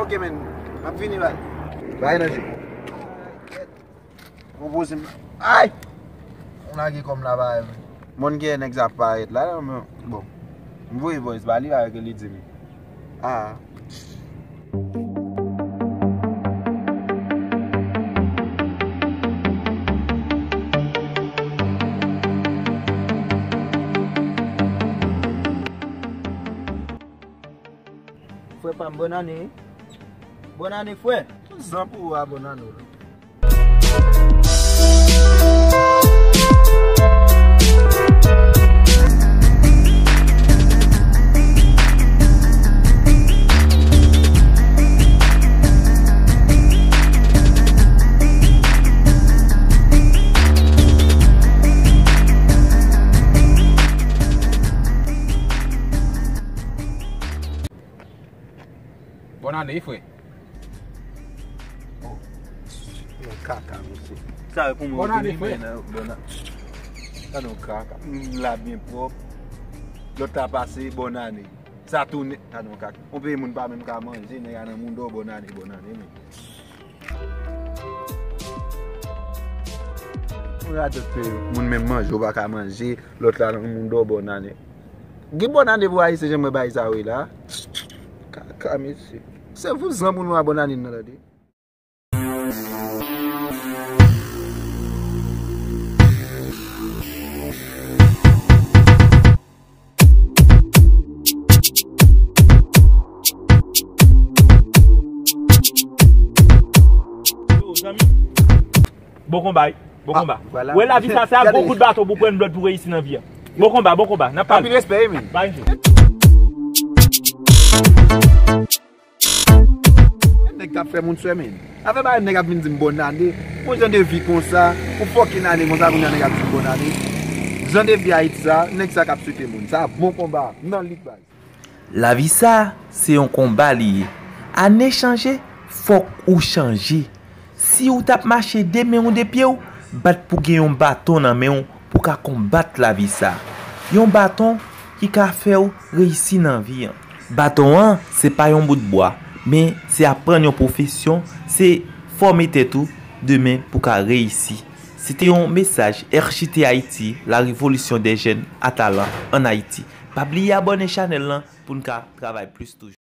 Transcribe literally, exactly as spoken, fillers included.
Ke men, m ap vini bay. Bay nan je. Konpoze m. Ay! M lage kò m la bay. Moun gen nèg sa parèt la, men bon. M voye voice ba li, ba ke li di m. Ah. Frè pa m, bòn ane. Bòn ane, frè. Tout zan pou ou a, bòn ane w la. Bòn ane, frè. Oh, yon kaka, mesye. Sa e pou mwen. Bòn ane, frè. Bòn ane. Gade yon kaka. M la byen pwòp. Lòt la pase, bòn ane. Sa tounen. Gade yon kaka. Yon peyi moun pa menm ka manje, nèg a nan moun do, bòn ane, bòn ane, men. Yon radòt peyi, moun menm manje, ou pa ka manje. Lòt la nan moun do, bòn ane. Gen bòn ane pou Ayisyen, jan mwen bay sa wi la. Kaka, mesye. Se vouzan pou nou a bòn ane nan tande. Yo, zanmi. Bon konba, wi. Bon konba. Wè lavi sa, se ak bon kout baton pou pran lòd pou reyisi nan vi a. Bon konba, bon konba. N ap pale. Anpil respè, wi, men. Bay jwe. Nèg k ap fè moun swè, men. Afè bagay nèg ap vin di m bòn ane. Yon jan de vi konsa, yon fòkin ane konsa, kounye a nèg ap di m bòn ane. Jan de vi Ayiti sa, nèg sa k ap swete moun. Sa bon konba, nan lit baz. Lavi sa, se yon konba li ye. Ane chanje, fòk ou chanje. Si ou t ap mache de men w, de pye w, bat pou gen yon baton nan men w pou ka konbat lavi sa. Yon baton ki ka fè w reyisi nan vi an. Baton an, se pa yon bout bwa, men se aprann yon pwofesyon, se fòme tèt ou demen pou ka reyisi. Se te yon mesaj R J T Haïti, La Révolution des Jeunes à Talent en Haïti. Pa bliye abòne chanèl lan pou n ka travay plis toujou.